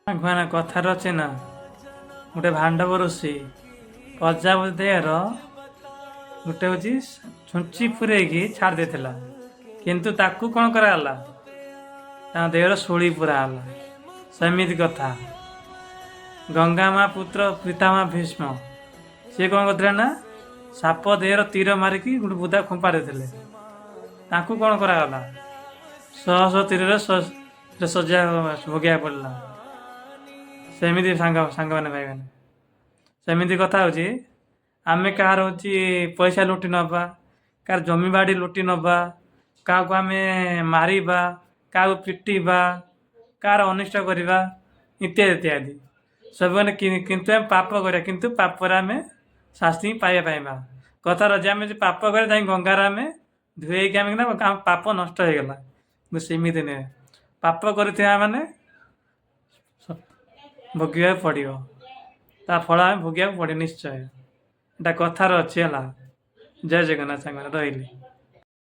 ସାଙ୍ଗମାନେ, କଥାରେ ଅଛି ନା, ଗୋଟେ ଭାଣ୍ଡବ ଋଷି ପ୍ରଜାପତି ଦେହର ଗୋଟେ ହେଉଛି ଛୁଞ୍ଚି ପୂରେଇକି ଛାଡ଼ି ଦେଇଥିଲା। କିନ୍ତୁ ତାକୁ କ'ଣ କରାଗଲା? ତାଙ୍କ ଦେହର ଶୂଳି ପୁରା ହେଲା। ସେମିତି କଥା, ଗଙ୍ଗା ମା ପୁତ୍ର ପିତାମା ଭୀଷ୍ମ, ସିଏ କ'ଣ କରିଥିଲେ ନା, ସାପ ଦେହର ତୀର ମାରିକି ଗୋଟେ ବୁଦା ଖୁମ୍ପା ଦେଇଥିଲେ। ତାଙ୍କୁ କ'ଣ କରାଗଲା? ଶହ ଶହ ତୀରରେ ଶଯ୍ୟା ଭୋଗିବାକୁ ପଡ଼ିଲା। ସେମିତି ସାଙ୍ଗମାନେ, ଭାଇମାନେ, ସେମିତି କଥା ହେଉଛି, ଆମେ କାହାର ହେଉଛି ପଇସା ଲୁଟି ନେବା, କାହାର ଜମିବାଡ଼ି ଲୁଟି ନେବା, କାହାକୁ ଆମେ ମାରିବା, କାହାକୁ ପିଟିବା, କାହାର ଅନିଷ୍ଟ କରିବା ଇତ୍ୟାଦି ଇତ୍ୟାଦି ସବୁମାନେ। କିନ୍ତୁ ଆମେ ପାପ କରିବା, କିନ୍ତୁ ପାପରେ ଆମେ ଶାସ୍ତି ହିଁ ପାଇବା ପାଇବା। କଥା ଅଛି, ଆମେ ଯଦି ପାପ କରିବା, ଯାଇ ଗଙ୍ଗାରେ ଆମେ ଧୋଇକି ଆମେ ନା ଆମ ପାପ ନଷ୍ଟ ହେଇଗଲା। କିନ୍ତୁ ସେମିତି ନୁହେଁ। ପାପ କରିଥିବା ମାନେ ଭୋଗିବାକୁ ପଡ଼ିବ। ତା ଫଳ ଆମେ ଭୋଗିବାକୁ ପଡ଼ିବ ନିଶ୍ଚୟ। ଏଇଟା କଥାରେ ଅଛି। ହେଲା, ଜୟ ଜଗନ୍ନାଥ ସାଙ୍ଗମାନେ, ରହିଲି।